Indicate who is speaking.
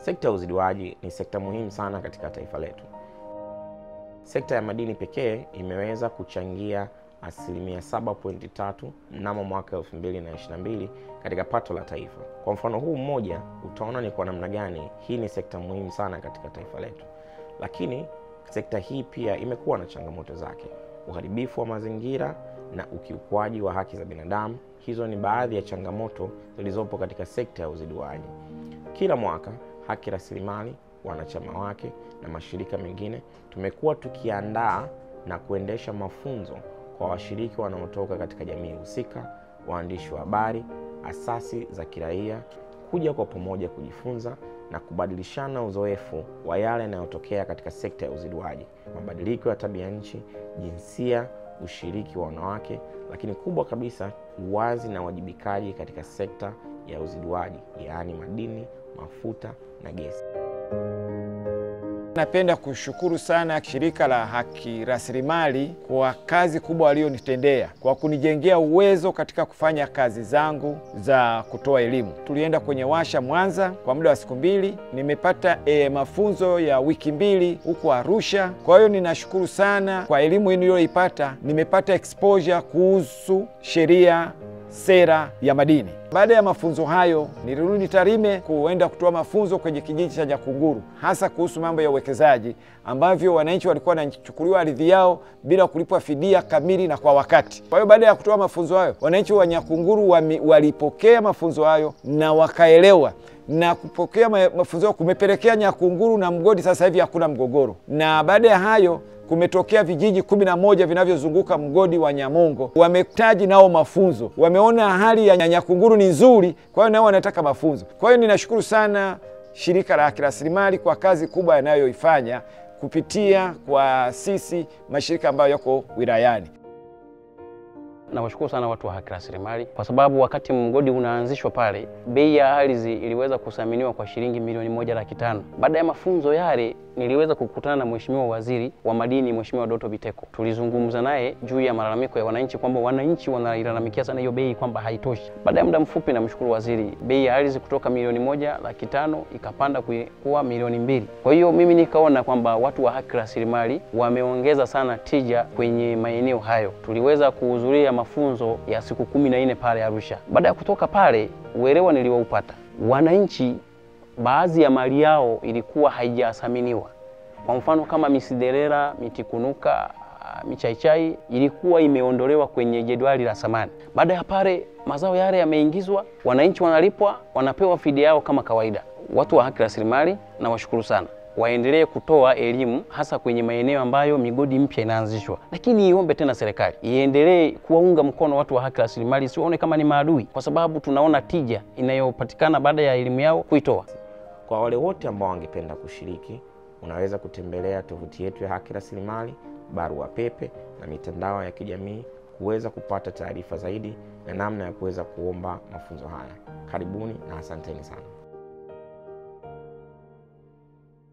Speaker 1: Sekta ya uzidiwaji ni sekta muhimu sana katika taifa letu. Sekta ya madini pekee imeweza kuchangia 7.3% mnamo mwaka 2022 katika pato la taifa. Kwa mfano huu mmoja utaona ni kwa namna gani hii ni sekta muhimu sana katika taifa letu. Lakini sekta hii pia imekuwa na changamoto zake. Uharibifu wa mazingira na ukiukwaji wa haki za binadamu, hizo ni baadhi ya changamoto zilizopo katika sekta ya uzidiwaji. Kila mwaka Haki Rasilimali, wanachama wake na mashirika mengine tumekuwa tukiandaa na kuendesha mafunzo kwa washiriki wanaotoka katika jamii husika, waandishi wa habari, asasi za kiraia, kuja kwa pamoja kujifunza na kubadilishana uzoefu wa yale yanayotokea katika sekta ya uzidiwaji, mabadiliko ya tabia nchi, jinsia, ushiriki wa wanawake, lakini kubwa kabisa uwazi na uwajibikaji katika sekta ya uzidiwaji, yaani madini, mafuta na gesi.
Speaker 2: Napenda kushukuru sana shirika la Haki Rasilimali kwa kazi kubwa walionitendea, kwa kunijengea uwezo katika kufanya kazi zangu za kutoa elimu. Tulienda kwenye washa Mwanza kwa muda wa siku 2, nimepata mafunzo ya wiki 2 huko Arusha. Kwa hiyo ninashukuru sana kwa elimu niliyoipata, nimepata exposure kuhusu sheria, sera ya madini. Baada ya mafunzo hayo nilirudi Tarime kuenda kutoa mafunzo kwenye kijiji cha Nyakunguru, hasa kuhusu mambo ya uwekezaji ambavyo wananchi walikuwa wanachukuliwa ardhi yao bila kulipwa fidia kamili na kwa wakati. Kwa hiyo baada ya kutoa mafunzo hayo, wananchi wa Nyakunguru walipokea mafunzo hayo na wakaelewa, na kupokea mafunzo hayo kumepelekea Nyakunguru na mgodi sasa hivi hakuna mgogoro. Na baada ya hayo kumetokea vijiji 11 vinavyozunguka mgodi wa Nyamongo, wametaji nao mafunzo, wameona hali ya Nyakunguru ni nzuri, kwa hiyo nao wanataka mafunzo. Kwa hiyo ninashukuru sana shirika la Haki Rasilimali kwa kazi kubwa yanayoifanya kupitia kwa sisi mashirika ambayo yako wilayani.
Speaker 3: Nawashukuru sana watu wa Haki Rasilimali kwa sababu wakati mgodi unaanzishwa pale, bei ya ardhi iliweza kuthaminiwa kwa shilingi 1,500,000. Baada ya mafunzo yale niliweza kukutana na Mheshimiwa Waziri wa Madini, Mheshimiwa Doto Biteko. Tulizungumza naye juu ya malalamiko ya wananchi kwamba wananchi wanailalamikia sana hiyo bei kwamba haitoshi. Baada ya muda mfupi, namshukuru waziri, bei ya ardhi kutoka 1,500,000 ikapanda kuwa 2,000,000. Kwa hiyo mimi nikaona kwamba watu wa Haki Rasilimali wameongeza sana tija kwenye maeneo hayo. Tuliweza kuhudhuria mafunzo ya siku 14 pale Arusha. Baada ya kutoka pale, uelewa nilioupata, wananchi baadhi ya mali yao ilikuwa haijathaminiwa. Kwa mfano kama misiderera, mitikunuka, michaichai ilikuwa imeondolewa kwenye jedwali la thamani. Baada ya pale mazao yale yameingizwa, wananchi wanalipwa, wanapewa fidia yao kama kawaida. Watu wa Haki Rasilimali na washukuru sana. Waendelee kutoa elimu hasa kwenye maeneo ambayo migodi mpya inaanzishwa. Lakini iombe tena serikali iendelee kuwaunga mkono watu wa Haki Rasilimali, siwaone kama ni maadui, kwa sababu tunaona tija inayopatikana baada ya elimu yao kuitoa.
Speaker 1: Kwa wale wote ambao wangependa kushiriki, unaweza kutembelea tovuti yetu ya Haki Rasilimali, barua pepe na mitandao ya kijamii kuweza kupata taarifa zaidi na namna ya kuweza kuomba mafunzo haya. Karibuni na asanteni sana.